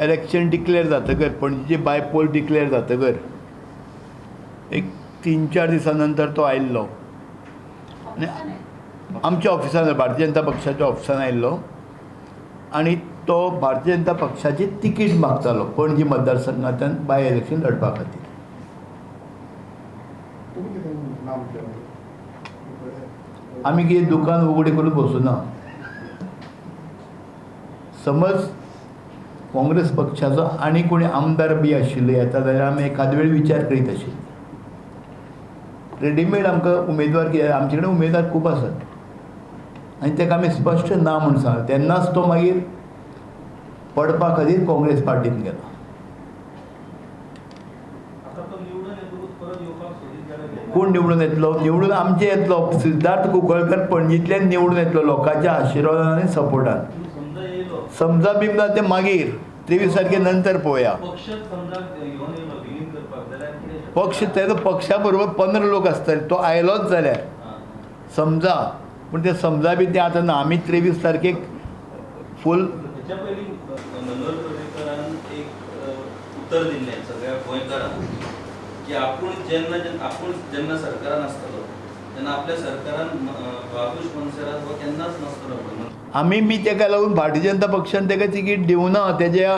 Election declare जातकर, पणजेचे bypoll declare जातकर एक 3-4 दिसां नंतर तो आयिल्लो आनी आमच्या ऑफिसान, भारतीय जनता पक्षाच्या ऑफिसान आयिल्लो आनी तो भारतीय जनता पक्षाची तिकीट मागतालो पणजी मतदारसंघांतल्यान बाय इलेक्शन लढपा खातीर. आमी कितें दुकान उगडें करून बसूना. समज काँग्रेस पक्षाचो आनी कोणी आमदार बी आशिल्ले येता जाल्यार आमी एखाद वेळ विचार करीत आशिल्ले. रेडीमेड आमकां उमेदवार कित्याक आमचे कडेन उमेदवार खूब आसात आनी ताका आमी स्पश्ट ना म्हूण सांगलें. तेन्नाच तो मागीर पडपा खातीर काँग्रेस पार्टीन गेलो. कोण निवडून येतलो? निवडून आमचे येतलो, सिद्धार्थ कुंकळकर पणजींतल्यान निवडून येतलो लोकांच्या आशिर्वादान आनी सपोर्टान. समजा बिमजा ते मागीर 23 तारखे नंतर पळोवया. पक्ष तेजो पक्षा बरोबर 15 लोक आसतले, तो आयलोच जाल्यार समजा, पूण ते समजा बी ते आतां ना. आमी 23 तारखेक फूल एक उतर दिल्लें सगळ्या गोंयकारांक की आपूण जेन्ना आपूण जेन्ना सरकारान आसतलो तेन्ना आपल्या सरकारान बाबूश मोन्सेरात हो केन्नाच नासतलो. आमी बी तेका लागून भारतीय जनता पक्षान तेका तिकीट दिवना. तेज्या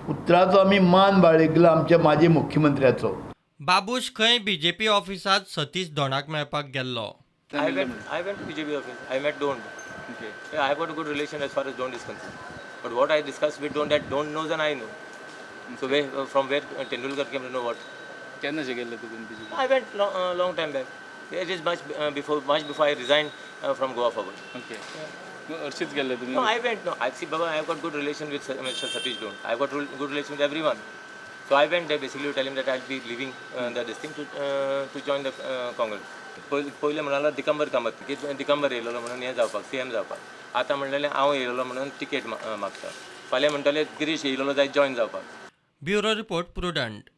उतराचो आमी मान बाळगिलो आमच्या माजी मुख्यमंत्र्याचो. बाबूश खंय बीजेपी ऑफिसांत सतीश धोंडाक मेळपाक गेल्लो. I went to BJP office. I met Dhond. Okay. Yeah, I have got a good relation as far as Dhond is concerned. But what I discussed with Dhond, that Dhond knows and I know. So where, from where Tendulkar came to know what? I went long time back. It is much before I resigned from Goa Forward. Okay. No, I went. No, I see, Baba, I have got good relation with Mr. Satish Dhond. I have got good relation with everyone. So I went there basically to tell him that I'll be leaving this thing to join the Congress. पयलें म्हणालो दिगंबर कामत की दिगंबर येयलेलो म्हणून हें जावपाक, CM जावपाक. आतां म्हणलेलें हांव येयलेलो म्हणून तिकेट मागता. फाल्यां म्हणटले गिरीश येयलेलो जाय जॉयन जावपाक. Bureau report, Prudent.